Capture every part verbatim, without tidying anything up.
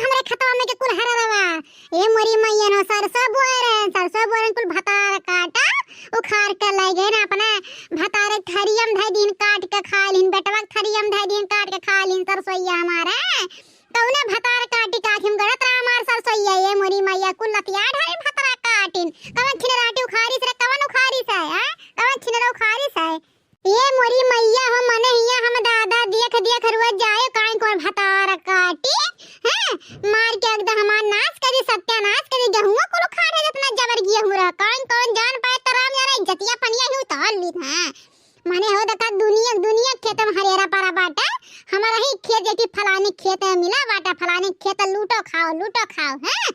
हमरे खेतवा में के कुल हररवा। ए मोरी मैया नो, सरसों बोए रहे, सरसों बोए रहे, कुल भतार काटा उखाड़ के लै गए ना अपने भतारे थरियम धै दिन काट के खा लिन, बेटवा के थरियम धै दिन काट के खा लिन सरसोइया हमारे। कौने भतार काटी काठी में गड़त रहा हमार सरसोइया, ए मोरी मैया, कुल लतिया ढारी भतरा काटिन। कवन छिनराटी उखाड़ी से रे, कवन उखाड़ी से, हैं? कवन छिनरा उखाड़ी से? ए मोरी मैया हो, मने हिया हम दादा देख देख रोज जाए, काई कौन भतार काटी, हैं? मार के एकदम हमार नाश करी, सत्यानाश करी, गेहुआ कुल उखाड़ है, जितना जबर गेहूं रहा, काई कौन जान पाए तो राम जाने, इज्जतिया पनिया ही उतार ली था। मने हो देखा दुनिया, दुनिया खेत में हरेरा परा बाटा, हमारा ही खेत एक फलानी खेत में मिला बाटा, फलानी खेत लूटो खाओ, लूटो खाओ, हैं?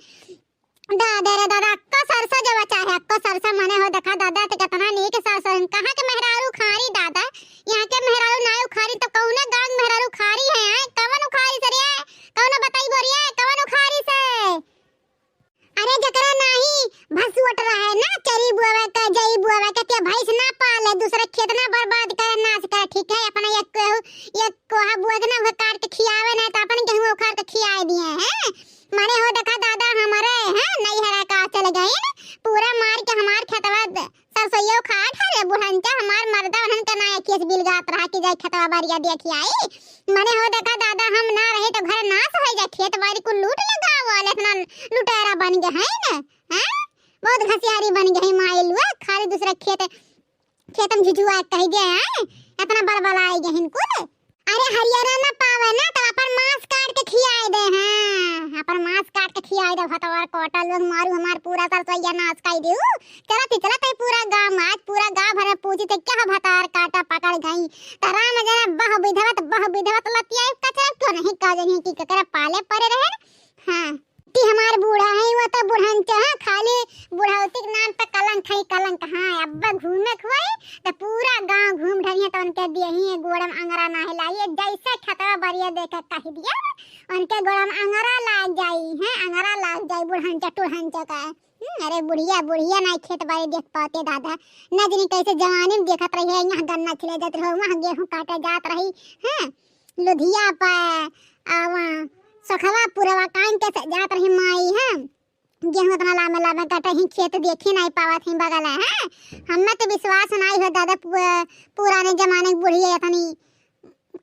दादा रे दादा, अक्का सरसों जो बचा है, अक्का सरसों मने हो देखा दादा, तो कितना नीक सरसों है। कहाँ के मेहरारू उखारी दादा, यहाँ के मेहरारू नाई उखारी, तो कौने गाँव के मेहरारू उखारी है, आए? कवन उखारी सरिया, कौनो बताई बोरिया, कवन उखारी से? अरे जकरा नाही भसुअट रहे ना, चरी बुआवे का, जई बुआवे का, ते भैंस ना पाले, दूसरे खेत ना बर्बाद करे, नाश करे, ठीक है? अपना एक कोहू, एक कोहा बुआ के ना, उहे काट के खियावे, नहीं तो अपन गेहूं उखाड़ के खियाए दिए हैं। माने हो देखा दादा हमारे, हैं, नैहरा का चल गइन, पूरा मार के हमार खेतवा द-, सरसोइया उखाड़ है रे बुढ़ंचा, हमार मर्दा उन्हन के ना एक केस बिलगात रहा कि जाए खेतवा बारिया देखी आई। माने हो देखा दादा हम ना रहे तो घर नाश हो जाए, खेत बारी कुल लूट ले गाँव वाले, इतना लुटेरा बन गए हैं ना, हैं? बहुत घसियारी बन गए हैं माई लुआ, खाली दूसरा खेत खेत में झुझुआ कह दिया है, इतना बलबला आई गहिन कुल। अरे हरियरा ना पावे ना, तो अपन मांस काट के खियाए दे हैं, अपन मांस काट के खियाए दे, भतवार कोटा लोग मारू हमार पूरा सरसोइया नाश कर दियो। चलत ही चलत है पूरा गांव, आज पूरा गांव भर में पूछी थे क्या भतार काटा पकड़ गई, तो राम जाने बह विधवत, बह विधवत लतिया कचरा क्यों नहीं कह जनी कि ककरा पाले पड़े रहे। हाँ। कि हमार बूढ़ा है, वो तो बुढ़ंचा है, खाली बुढ़ौती के नाम पे कलंक है, कलंक। हाँ, अब घूमे खुआई तो पूरा गांव घूम ढरिया तो उनके दियही गोड़म अंगरा ना हिलाई, जैसे खेतवा बरिया देखे कह दिया, उनके गोड़म अंगरा लाग जाई, हैं, अंगरा लाग जाई बुढ़ंचा टुढ़ंचा का। हम्म, अरे बुढ़िया, बुढ़िया नाई खेत बारी देख पाते दादा, न जनी कैसे जवानी में देखत रही है, यहाँ गन्ना छिले जात रहो, वहाँ गेहूं काटे जात रही, हैं, लुधिया पे, आ, वहाँ सखवा पुरवा कान के से जात रही माई, हैं, गेहूं इतना लामे लामे काटे ही, खेत देखी नाई पावत ही बगल है, हैं, हमें तो विश्वास नाई हो दादा, पु-, पुराने जमाने की बुढ़िया इतनी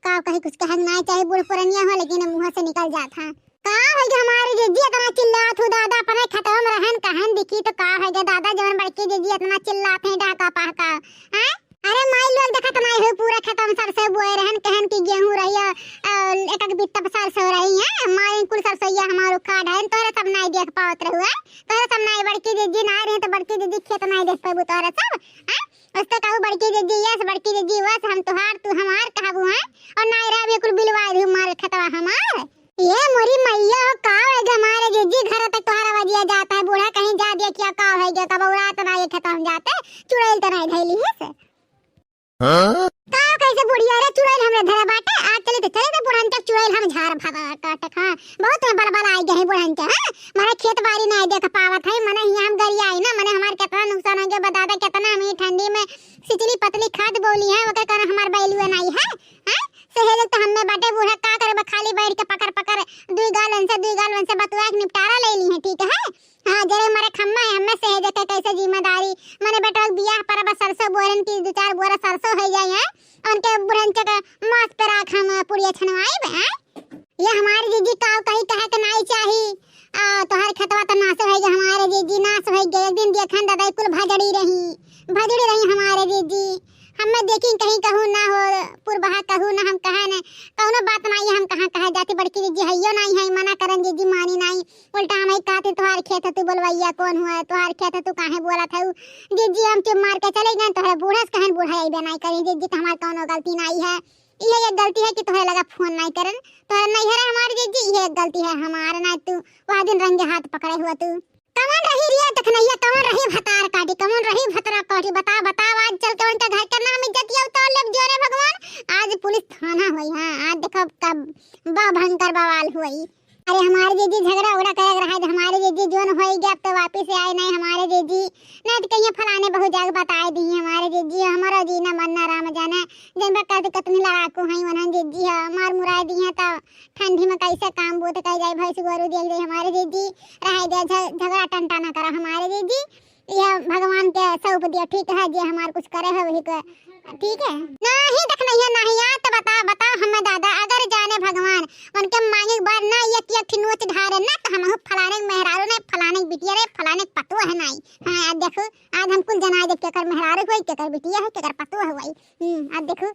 का कही, कुछ कहे के नाई चाही, बूढ़ पुरनिया हो, लेकिन मुँह से निकल जात है। का हो गया हमारे जिज्जी, इतना चिल्लात हो दादा, अपने खेतवा में रहन कहन दिखी तो का हो गया दादा, जवन बड़की जिज्जी इतना चिल्लात है डाका पाका, हैं? अरे माई लोग देखत नाई हो, पूरा खेतवा में सरसों बोए रहन, कहन कि गेहूं रही है, अ, एक एक बित्ता पे सरसों रही है, माई कुल सरसोइया हमार उखाड़ है, तोहरे सब नाई देख पावत रहुआ, तोहरे सब नाई बड़की जिज्जी नाई रही तो बड़की जिज्जी खेत नाई देख पाबू तोहरे सब, हैं? उससे कहू बड़की जिज्जी यस, बड़की जिज्जी वस, हम तुहार, तू हमार कहबू, हैं? और नाई रहा भी कुल बिलवा दू माल खेतवा हमार। ये मोरी मैया हो, का हो गया हमारे जिज्जी, घर तक तुहार आवाजिया जाता है, बूढ़ा कहीं जा दिया क्या, का हो गया, कब उड़ात ना ये खेतवा में जाते, चुड़ैल तो नहीं धैली है से। हाँ? का हो कैसे बुढ़िया रे, चुड़ैल हमरे धरे बाटे, आज चले तो चले तो बुढ़न तक चुड़ैल हम झाड़ भागा काटे खा। बहुत में बलबल आई गए बुढ़न के, हाँ? मारे खेत बारी नाई देख पावत है, मने हियां हम गरिया आई ना, मने हमार कितना नुकसान हो गया, बता दे कितना हम ई ठंडी में सिचली पतली खाद बोली है, ओकर कारण हमार बैलुआ नाई है, हैं? सहेजक तो हमें बाटे बूढ़ा, का करबे, खाली बैठ के पकड़ पकड़ दुई गालन से, दुई गालन से बतुआ के निपटारा ले ली है, ठीक है? हाँ, जरे मारे खम्मा है, हमें सहेजक के कैसे जिम्मेदारी, मने बेटा बियाह पर अब सरसों बोरन की दो चार बोरा सरसों हो जाए हैं, उनके बुढ़न के मांस पे राख हम पुड़िया छनवाई बे, हैं? ये हमारी जिज्जी काव कही कहे के नाई चाही। आ, तोहर खेतवा तो नाश होई गए हमारे जिज्जी, नाश होई गए। एक दिन देखन दादा कुल भजड़ी रही, भजड़ी रही हमारे जिज्जी। हमें देखी कहीं कहूँ ना हो, पुरबहा कहूँ ना हम कहे न, कौनो बात नाई हम कहाँ कहे जाती। बड़की जिज्जी हइयो नाई है, मना करन जिज्जी मानी नाई। उल्टा हम ही कहती तोहर खेत है तू बोलवैया कौन हुआ है, तोहर खेत है तू काहे बोलत है? जिज्जी हम चुप मार के चले गए, तोहरे बूढ़ा से कहन बूढ़ा अइबे नाई करी। जिज्जी तो हमार कौनो गलती नाई है। इहे एक गलती है कि तोहरे लगा फोन नाई करन। तोहरे नैहरा हमार जिज्जी, इहे एक गलती है हमार, ना तू वह दिन रंगे हाथ पकड़े हुआ तू। कवन रही रिया देखनैया, कवन रही भतार काटी, कवन रही भतरा काटी, बता, बताओ, आज चल के उनके घर के नाम इज्जत ये उतार लेब जियो रे भगवान। आज पुलिस थाना होई, हाँ, आज देखो कब बा भयंकर बवाल होई। अरे हमारे जिज्जी झगड़ा उगड़ा करे रहा है, हमारे जिज्जी जोन होई गया, अब तो वापिस आए नहीं हमारे जिज्जी। नहीं तो कहीं फलाने बहू जाके बताए दी हमारे जिज्जी, हमारा जीना मरना राम जाने। जन बा कद कतनी लड़ाकू हैं, उन्हन जिज्जी है, मार मुराए दी हैं, तो ठंडी में कैसे काम बूत कइ जाए, भैंस गोरू देख जाए हमारे जीजी, रहे दे झ-, झगड़ा टंटा ना करा हमारे जीजी। यह भगवान के सौंप दिया, ठीक है, जे हमार कुछ करे है वही के, ठीक है। नाही देखना है, नाही आ तो बता, बता हमें दादा, अगर जाने भगवान उनके मांगे के बाद ना एक एक ठे नोच ढारे ना, तो हम फलाने के मेहरारू नहीं, फलाने के बिटिया रे, फलाने के पतोह है नहीं। हाँ, आज देखो, आज हम कुल जना देख केकर मेहरारू होई, केकर बिटिया है, केकर पतोह होई। हम्म, आज देखो,